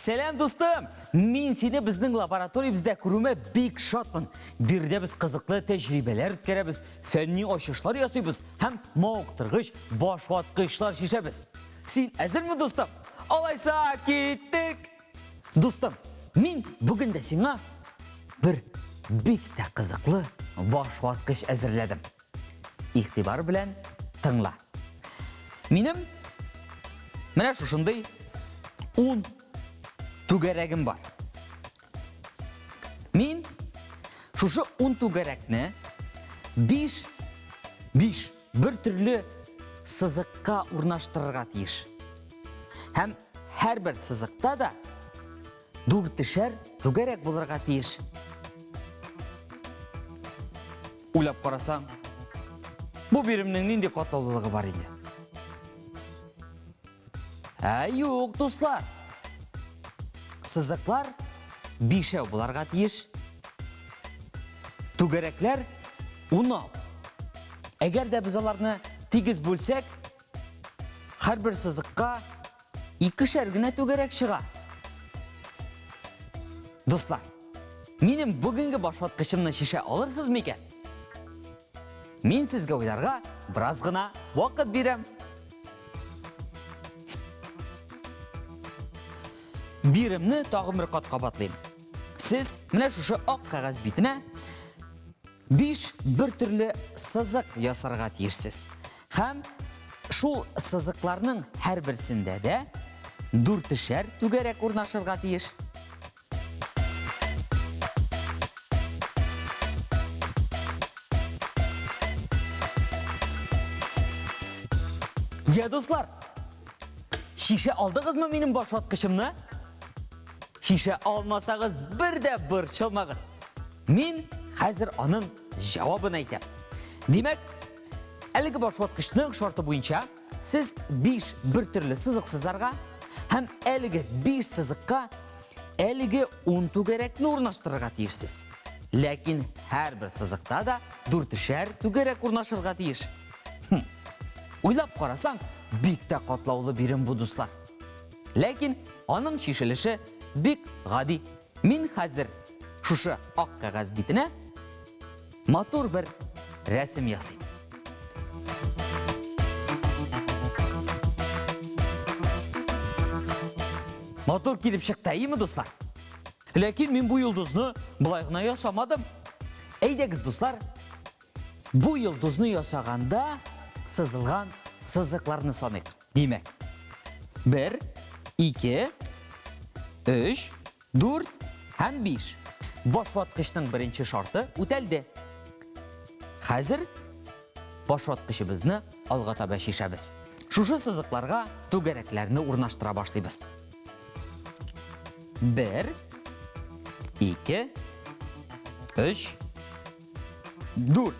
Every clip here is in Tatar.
Сәлам, дустым! Мин сине безнең лабораториябездә күрүемә бик шатмын. Биредә без кызыклы тәҗрибәләр үткәрәбез, фәнни ачышлар ясыйбыз һәм мавыктыргыч башваткычлар чишәбез. Син әзерме, дустым? Алайса, киттек! Дустым, мин бүген дә сиңа бер бик тә кызыклы башваткыч әзерләдем. Игътибар белән тыңла. Минем менә шушындый 10 түгәрәгем бар. Мин шушы 10 түгәрәкне 5 5 бер төрле сызыкка урнаштырырга тиеш. Һәм һәрбер сызыкта да дүртешәр түгәрәк булырга тиеш. Уйлап карасаң, бу биремнең нинди катлаулылыгы бар инде? Ә юк, дуслар. Сызыклар бишәү буларга тиеш. Түгәрәкләр унау. Әгәр дә без аларны тигез бүлсәк, һәрбер сызыкка икешәр генә түгәрәк чыга. Дуслар, минем бүгенге башваткычымны чишә алырсыз микән? Мин сезгә уйларга бераз гына вакыт бирәм. Биремне тагын бер кат кабатлыйм. Сез менә шушы ак кәгазь битенә 5 бер төрле сызык ясарга тиешсез. Һәм шул сызыкларның һәрберсендә дә дүртешәр түгәрәк урнашырга тиеш. Я, дуслар, шешә алдыгызмы минем баш ваткычымны? Шешә алмасагыз, бер дә борчылмагыз. Мин хәзер аның җавабын әйтәм. Димәк, әлеге башваткычның шарты буенча сез 5 бер төрле сызык сызарга һәм әлеге 5 сызыкка әлеге 10 түгәрәкне урнаштырырга тиешсез. Ләкин һәрбер сызыкта да дүртешәр түгәрәк урнашырга тиеш. Хм. Уйлап карасаң, бик тә катлаулы бирем бу, дуслар. Ләкин аның чишелеше бик гади. Мин хәзер шушы ак кәгазь битенә матур бер рәсем ясыйм. Матур килеп чыкты, әйеме, дуслар? Ләкин мин бу йолдызны болай гына ясамадым. Әйдәгез, дуслар, бу йолдызны ясаганда сызылган сызыкларны саныйк. Димәк, 1, 2, 3, 4 һәм 5. Башваткычның беренче шарты үтәлде. Хәзер башваткычыбызны алга таба чишәбез. Шушы сызыкларга түгәрәкләрне урнаштыра башлыйбыз. 1, 2, 3, 4.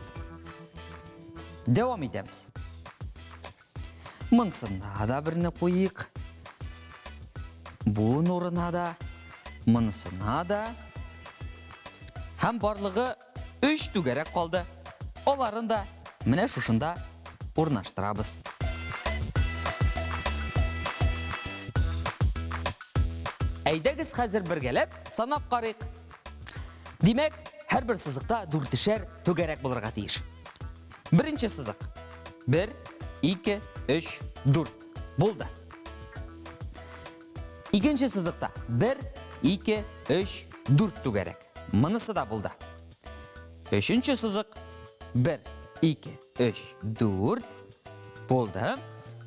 Дәвам итәбез. Монысына да берне куйыйк. Бу нурына да, монысына да. Һәм барлыгы өч түгәрәк калды. Аларын да менә шушында урнаштырабыз. Әйдәгез хәзер бергәләп санап карыйк. Димәк, һәрбер сызыкта дүртешәр түгәрәк булырга тиеш. Беренче сызык. 1, 2, 3, 4. Булды. Икенче сызыкта 1, 2, 3, 4 түгәрәк. Монысы да булды. Өченче сызык 1, 2, 3, 4 булды.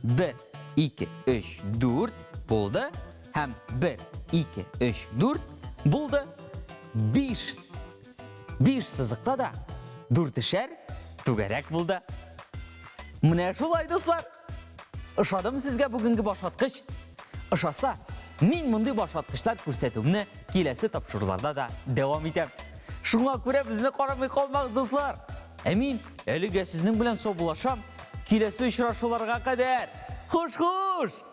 1, 2, 3, 4 булды. Һәм 1, 2, 3, 4 булды. 5 Биш сызыкта да дүртешәр түгәрәк булды. Менә шулай, дуслар. Ошадымы сезгә бүгенге башваткыч? Ошаса, мин мондый башваткычлар күрсәтүемне киләсе тапшыруларда да дәвам итәм. Шуңа күрә безне карамый калмагыз, дуслар. Ә мин әлегә сезнең белән саубуллашам. Киләсе очрашуларга кадәр. Хуш-хуш!